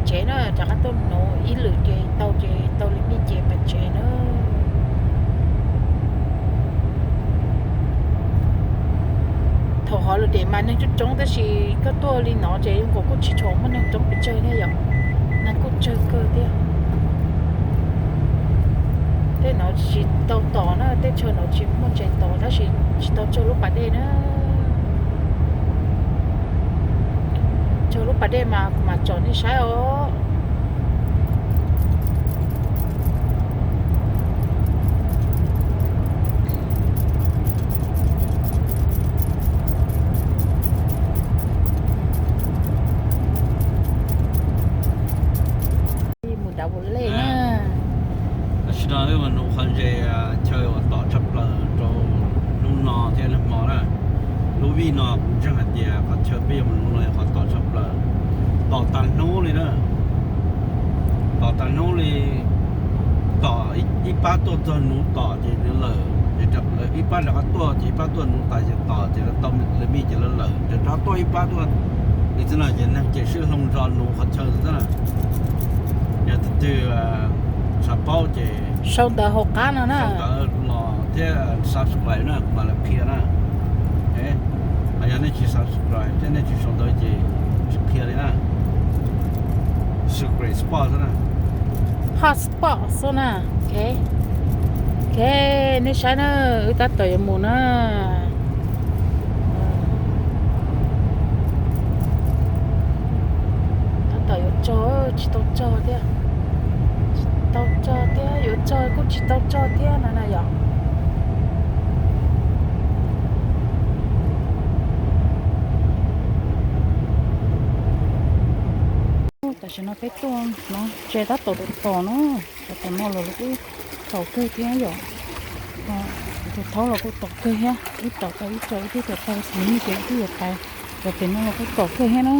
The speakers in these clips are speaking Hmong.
Tsev na, rov qab tuaj nuv ib lwm ces tau, ces tau li mij ces pais tsev na. Thaum hov lawm dej mas neeg coob coob tab sis koj tuaj li no ces zoo nkaus kuj tsis tshua muaj neeg coob pes tsawg thiab yom. Neeg kuj tsawg kawg thiab. Tej no tsis tau tom na, teb chaws no tsis muaj ntses tom tab sis tsis tau tsaug lub pas dej na. Tsaug lub pas dej mas kuv mam tsom nej saib os. Mus dav ua lej na. Tam sim no wb mus nuv qhov ntses chaw uas tom tshaj plaws rau hnub no thiab nag hmo na. Lub vij no kuv ntseeg hais tias qhov chaw peb yuav mus nuv no yog qhov tom tshaj plaws, tom tag hnub li na. Tom tag hnub li, tom ib pab tuaj txog nuv tom ces nws lawm, ces ib pab rov qab tuaj ces ib pab tuaj nuv tas ces tom ces lawv tau lawv mij ces lawv lawm ces rov tuaj ib pab tuaj li xwb na ces neeg ces sib hloov zos nuv qhov chaw xwb na. Yog tus twg xav paub ces sau ntawv hauv qab no na, sau ntawv los thiab subscribe na kuv mam li qhia na. Yog nej tsis subscribe thiab nej tsis sau ntawv ces tsis qhia li na. Secret spot xwb na. Hot spot xwb na. Ok, nej saib na, wb tab tom yuav mus na. Tab tom yuav tsaug, tsis tau tsaug thiab. Tsis tau tsaug thiab, yuav tsaug kuj tsis tau tsaug thiab no na yom. Tam sim no peb tuaj no, tsev tab tom tom no, tom no los kuj tom kawg thiab yom. Tus thaub los kuj tom kawg thiab, ib tom tau ib co, ib tug tom tau xwb ces ib tug yuav pais. Tom pem no los kuj tom kawg thiab na,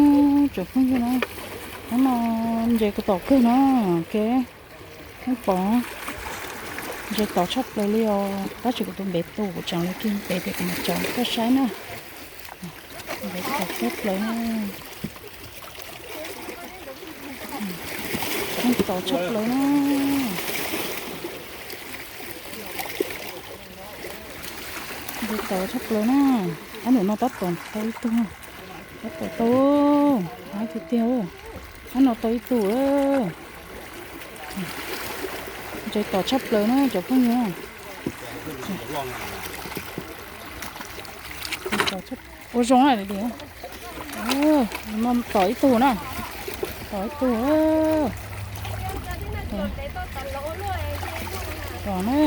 tsoom phooj ywg na. Hnub no ntses kuj tom kawg na, ok. Nej pom, ntses tom tshaj plaws li os, tab sis kuv tus npev tu kuv tseem los kiag ntev ces kuv mam tsom koj saib na. Npev tom tshaj plaws na. Tom tshaj plaws na. Npev tom tshaj plaws na. Ab, ntawm no tab tom tau ib tug, tab tom tau, ab tiag tiag. Ab, no tau ib tug lawm. Ntses tom tshaj plaws na cov phooj ywg. Ua zoo na, no tom ib tug na. Tom ib tug. Tom na.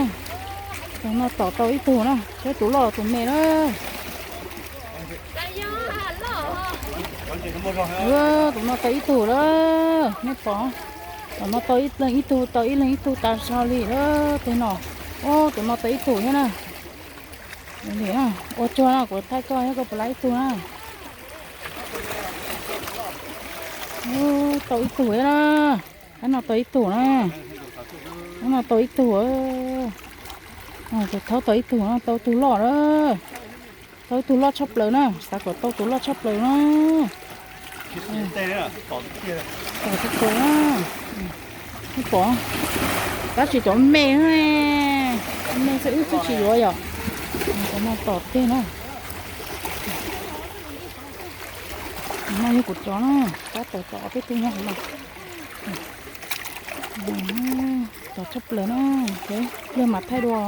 Tus no tom tau ib tug na, saib tus loj los tus me na. Tus no tau ib tug lawm, nej pom. Tom no tau ib leeg ib tug, tau ib leeg ib tug tas zog li lawm tej no. Ub, tus no tau ib tug thiab na. Ua tsuag na, kuv thaij koj thiab koj puas laib ib tug na. Ub, tau ib tug thiab na. Ab, no tau ib tug na. Ab, no tau ib tug. Tus thaub tau ib tug na, tau ib tug loj lawm. Tau ib tug loj tshaj plaws na, xav kom tau tus loj tshaj plaws na. Tom tshaj plaws na. Nej pom, tab sis cov me, me xwb wb twb tsis yuav yom. Cov no tom tiag na. No yog kuv cov na, tab tom tom peb tug nyob hauv no. Tom tshaj plaws na, yog mas thaij dua.